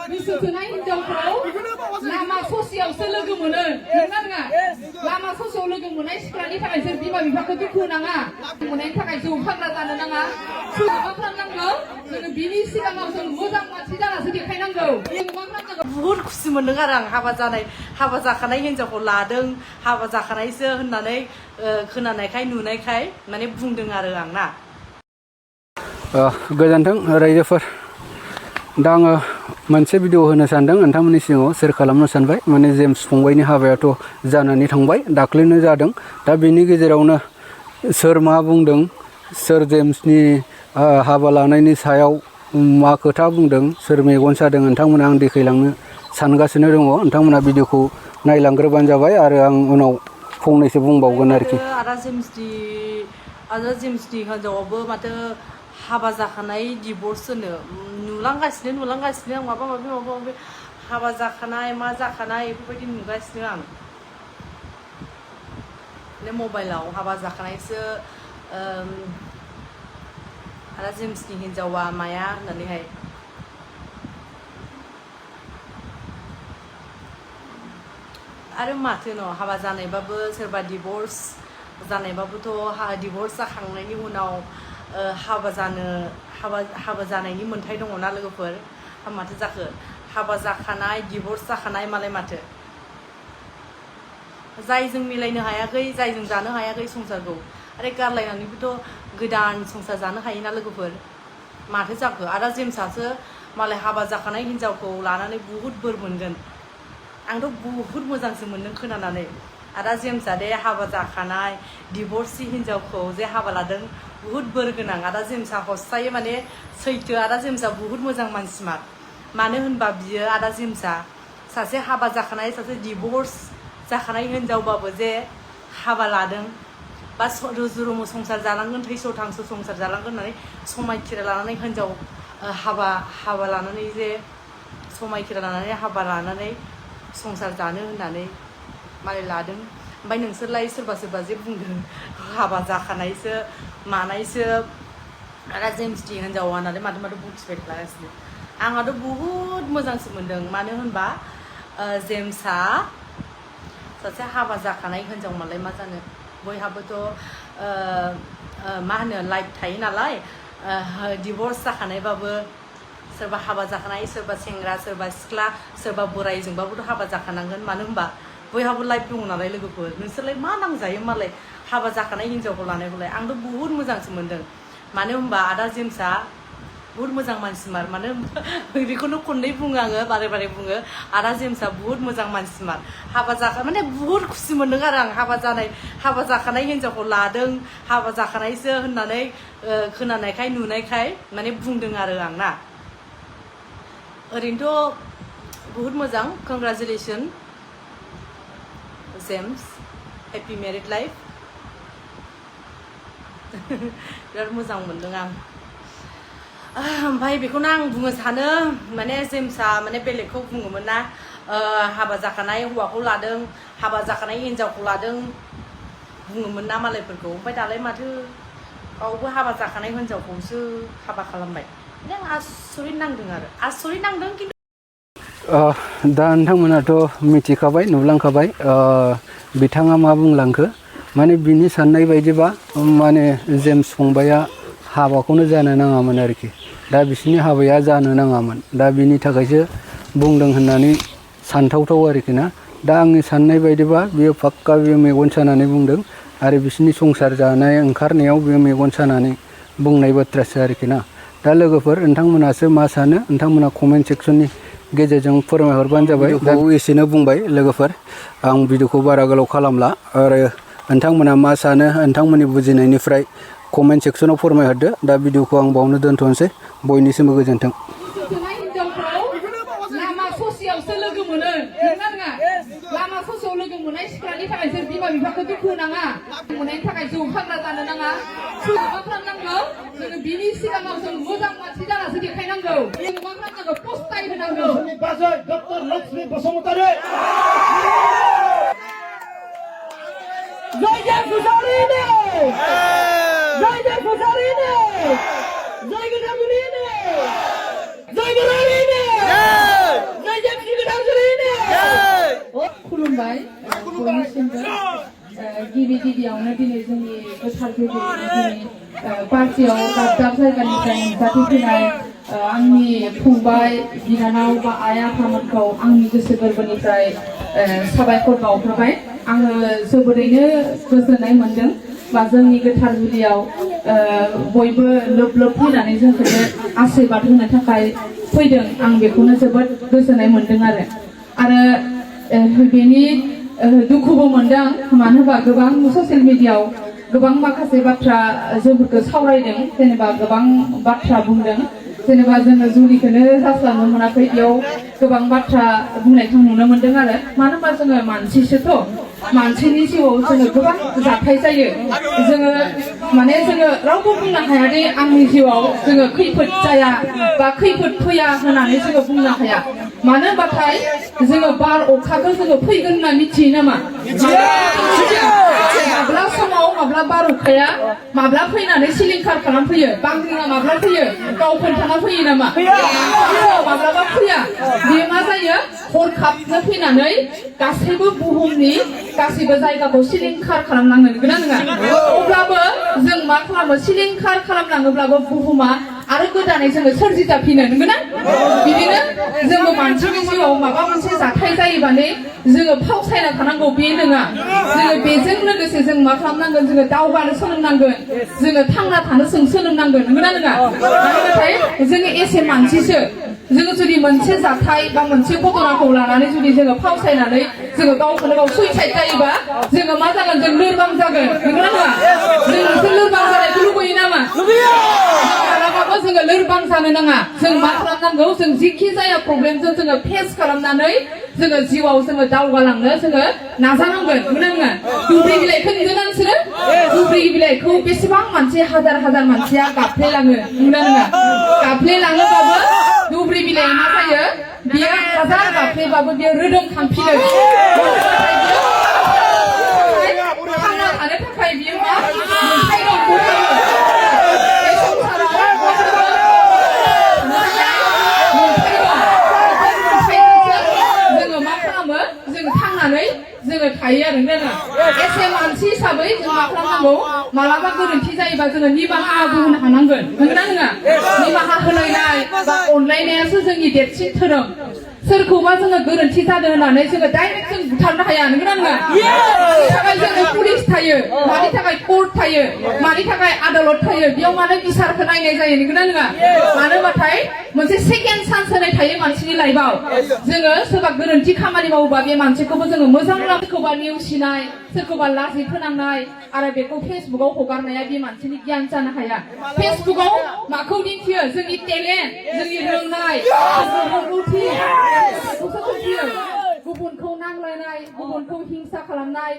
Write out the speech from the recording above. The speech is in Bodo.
गोसोथोनाय हिनजावखौ लामा ससेयावसो लोगो मोनो नंगौना नङा लामा ससेयाव लोगो मोननाय सिख्लानि थाखाय सोर बिमा बिफाखौ दुखु होनाङा मोननायनि थाखाय जौ फाग्ला जानो नाङा मा खालामनांगौ जोङो बिनि सिगाङाव जों मोजां मानसि जानासो देखायनांगौ मा खालामनांगौ बुहुत खुसि मोनदों आरो आं हाबा जाखानाय हिनजावखौ लादों हाबा जाखानायसो होननानै खोनानायखाय नुनायखाय माने बुंदों आरो आं ना गोजोन्थों रायजोफोर दा आङो मोनसे भिडिअ होनो सानदों नोंथांमोननि सिगाङाव शेयार खालामनो सानबाय माने जेम्स फंबायनि हाबायाथ' जानानै थांबाय दाख्लैनो जादों दा बेनि गेजेरावनो सोर मा बुंदों सोर जेम्सनि हाबा लानायनि सायाव मा खोथा बुंदों सोर मेगन सादों नोंथांमोना आं देखायलांनो सानगासिनो दङ नोंथांमोना भिडिअखौ नायलांग्रोबानो जाबाय आरो आं उनाव फंनैसो बुंबावगोन आरोखि आदा जेम्सनि हिनजावाबो माथो हाबा जाखानाय डिभर्स होनो नुलांगासिनो आं माबा माबि हाबा जाखानाय मा जाखानाय बेफोरबायदि नुगासिनो आं मबाइलाव हाबा जाखानायसो आदा जेम्सनि हिनजावा माया होननानैहाय आरो माथो न' हाबा जानायबाबो सोरबा डिभर्स जानायबाबोथ' डिभर्स जाखांनायनि उनाव हाबा जानायनि मोन्थाय दङ ना लोगोफोर माथो जाखो हाबा जाखानाय डिभर्स जाखानाय मालाय माथो जायजों मिलायनो हायाखै जायजों जानो हायाखै संसारखौ आरो गारलायनानैबोथ' गोदान संसार जानो हायोना लोगोफोर माथो जाखो आदा जेम्सआसो मालाय हाबा जाखानाय हिनजावखौ लानानै बुहुत बोर मोनगोन आंथ' बुहुत मोजांसो मोनदों खोनानानै आदा जेम्सआ दे हाबा जाखानाय डिभर्सि हिनजावखौ जे हाबा लादों बुहुत बोर गोनां आदा जेम्सआ हसायै माने सैथो आदा जेम्सआ बुहुत मोजां मानसिमार मानो होनबा बियो आदा जेम्सआ सासे हाबा जाखानाय सासे डिभर्स जाखानाय हिनजावबाबो जे हाबा लादों बा रुजु रुमु संसार जालांगोन थैस' थांस' संसार जालांगोन होननानै समायखिरा लानानै हिनजाव हाबा लानानै जे समायखिरा लानानै हाबा लानानै संसार जानो होननानै मालाय लादों ओमफ्राय नोंसोरलाय सोरबा जे बुंदों हाबा जाखानायसो मानायसो आदा जेम्सनि हिनजाव होननानै माथो बुंथिबाय थागासिनो आंहाथ' बुहुत मोजांसो मोनदों मानो होनबा जेम्सआ सासे हाबा जाखानाय हिनजाव मालाय मा जानो बयहाबोथ' मा होनो लाइफ थायो नालाय डिभर्स जाखानायबाबो सोरबा हाबा जाखानाय सोरबा सेंग्रा सोरबा सिख्ला सोरबा बोरायजोंबाबोथ' हाबा जाखानांगोन मानो होनबा बयहाबो लाइफ दङ नालाय लोगोफोर नोंसोरलाय मा नांजायो मालाय हाबा जाखानाय हिनजावखौ लानायखौलाय आंथ' बुहुत मोजांसो मोनदों मानो होनबा आदा जेम्सआ बुहुत मोजां मानसिमार मानो होनबा बेखौनो खननै बुङो आङो बारे बुङो आदा जेम्सआ बुहुत मोजां मानसिमार माने बुहुत खुसि मोनदों आरो आं हाबा जाखानाय हिनजावखौ लादों हाबा जाखानायसो होननानै खोनानायखाय नुनायखाय माने बुंदों आरो आं ना ओरैनोथ' बुहुत मोजां congratulation James happy married life बिराद मोजां मोनदों आं ओमफ्राय बेखौनो आं बुंनो सानो माने जेम्सआ माने बेलेगखौ बुङोमोन ना हाबा जाखानाय हौवाखौ लादों हाबा जाखानाय हिनजावखौ लादों बुङोमोन ना मालायफोरखौ ओमफ्राय दालाय माथो गावबो हाबा जाखानाय हिनजावखौसो हाबा खालामबाय आं आसरित नांदों खिन्थु दा नोंथांमोनाथ' मिथिखाबाय नुलांखाबाय बिथाङा मा बुंलांखो माने बिनि साननाय बायदिबा माने जेम्स फंबाया हाबाखौनो जानो नाङामोन आरोखि दा बिसोरनि हाबाया जानो नाङामोन दा बिनि थाखायसो बुंदों होननानै सानथावथाव आरोखि ना दा आंनि साननाय बायदिबा बियो फाक्का बियो मेगन सानानै बुंदों आरो बिसोरनि संसार जानाय ओंखारनायाव बियो मेगन सानानै बुंनाय बाथ्रासो आरोखि ना दा लोगोफोर नोंथांमोनासो मा सानो नोंथांमोना कमेन्ट सेक्सननि गेजेरजों फोरमायहरबानो जाबाय दा एसेनो बुंबाय लोगोफोर आं भिडिअखौ बारा गोलाव खालामला आरो नोंथांमोना मा सानो नोंथांमोननि बुजिनायनिफ्राय कमेन्ट सेक्सनाव फोरमायहरदो दा भिडिअखौ आं बावनो दोनथ'नोसै बयनिसिमबो गोजोन्थों लामा ससेयावसो लोगो मोनो नंगौना नङा लामा ससेयाव लोगो मोननाय सिख्लानि थाखाय सोर बिमा बिफाखौ दुखु होनाङा मोननायनि थाखाय जौ फाग्ला जानो नाङा मा खालामनांगौ जोङो बिनि सिगाङाव जों मोजां मानसि जानासो देखायनांगौ जों मा खालामनांगौ पस्टाय होनांगौ डक्टर लक्ष्मी बसुमतारी जय जय फुजारिनी जय जय फुजारिनी जय गणपति जय गणपति गिबियावनो दिनै जोंनि गोथार जोंनि पार्टियाव दाब दाब जायगानिफ्राय नुजाथि फैनाय आंनि फंबाय बिनानाव बा आइ आफामोनखौ आंनि गोसो गोरबोनिफ्राय साबायखर बावहरबाय। आङो जोबोरैनो गोजोननाय मोनदों बा जोंनि गोथार जुलियाव बयबो लोब लोब फैनानै जोंखौ आशीर्बाद होनो थाखाय फैदों। आं बेखौनो जोबोद गोजोननाय मोनदों आरो बेनि दुखुबो मोनदों। मानो होनबा गोबां ससियेल मिडियायाव गोबां माखासे बाथ्रा जोंफोरखौ सावरायदों, जेनेबा गोबां बाथ्रा बुंदों, जेनेबा जोङो जुलिखौनो जास्लाबनो मोनाखै, बेयाव गोबां बाथ्रा बुंनायखौ नुनो मोनदों आरो। मानो होनबा जोङो मानसिसोथ', मानसिनि जिउआव जोङो गोबां जाथाय जायो। जोङो रावबो बुंनो हाया दे आंनि जिउआव जोङो खैफोद जाया बा खैफोद फैया होननानै जोङो बुंनो हाया। मानो होनबाथाय जोङो बार अखाखौ जोङो फैगोन होनना मिथियो नामा? माब्ला समाव माब्ला बार अखाया माब्ला फैनानै सिलिंखार खालामफैयो, बांग्रिङा माब्ला फैयो गाव खोन्थाना फैयो नामा? माब्लाबा फैया। बेयो मा जायो? हरखाबनो फैनानै गासैबो बुहुमनि गासैबो जायगाखौ सिलिंखार खालामनांगोन, नंगौना नङा? अब्लाबो जों मा खालामो? सिलिंखार खालामलाङोब्लाबो बुहुमा आरो गोदानै जोङो सोरजिजाफिनो, नंगौना? बिदिनो जोङो मानसिनि जिउआव माबा मोनसे जाथाय जायोबानो जोङो फावसायना थानांगौ बे नङा। जोङो बेजों लोगोसे जों मा खालामनांगोन? जोङो दावगानो सोलोंनांगोन, जोङो थांना थानो सोलोंनांगोन, नंगौना नङा? नाथाय जोङो एसे मानसिसो, जोङो जुदि मोनसे जाथाय बा मोनसे घटनाखौ लानानै जुदि जोङो फावसायनानै जोङो गावखौनो गाव सुइसाइड जायोबा जोङो मा जागोन? जों लोरबां जागोन, नंगौना नङा? जों नोंसोर लोरबां जानायखौ लुबैयो नामा? मालाबाबो जोङो लोरबां जानो नाङा। जों मा खालामनांगौ? जों जिखि जाया प्रब्लेमजों जोङो फेस खालामनानै जोङो जिउआव जोङो दावगालांनो जोङो नाजानांगोन, नंगौना नङा? दुब्रि बिलाइखौ नुदोंना नोंसोरो? दुब्रि बिलाइखौ बेसेबां मानसि हाजार हाजार मानसिया गाफ्लेलाङो, नंगौना नङा? गाफ्लेलाङोबाबो दुब्रि बिलाइआ मा जायो? बियो हाजार गाफ्लेबाबो बियो रोदोमखांफिनो। थांना थानो थाखाय बियो मा मोनथाय दं? बे संसाराव जोङो मा खालामो? जोङो थांनानै जोङो थायो आरो, नंगौना? एसे मानसि हिसाबै जों मा खालामनांगौ? मालाबा गोरोन्थि जायोबा जोङो निमाहाबो होनो हानांगोन, नंगौना नङा? निमाहा होलायनाय बा अनलायनायासो जोंनि देरसिन धोरोम। सोरखौबा जोङो गोरोन्थि जादों होननानै जोङो डाइरेक्ट जों बुथारनो हाया, नंगौना नङा? मानि थाखाय जोङो पुलिस थायो, मानि थाखाय कर्ट थायो, मानि थाखाय आदालत थायो, बेयाव मानो बिसारखौ नायनाय जायो, नंगौना नङा? मानो होनबाथाय मोनसे सेकेन्ड चान्स होनाय थायो मानसिनि लाइफआव। जोङो सोरबा गोरोन्थि खामानि मावोबा बे मानसिखौबो जोङो मोजां सोरखौबा नेवसिनाय, सोरखौबा लाजि फोनांनाय आरो बेखौ फेसबुकआव हगारनाया बे मानसिनि गियान जानो हाया। फेसबुकआव माखौ दिन्थियो? जोंनि टेलेन्ट, जोंनि रोंनाय, रोंगौथि, बेखौसो दिन्थियो। गुबुनखौ नांलायनाय, गुबुनखौ हिंसा खालामनाय,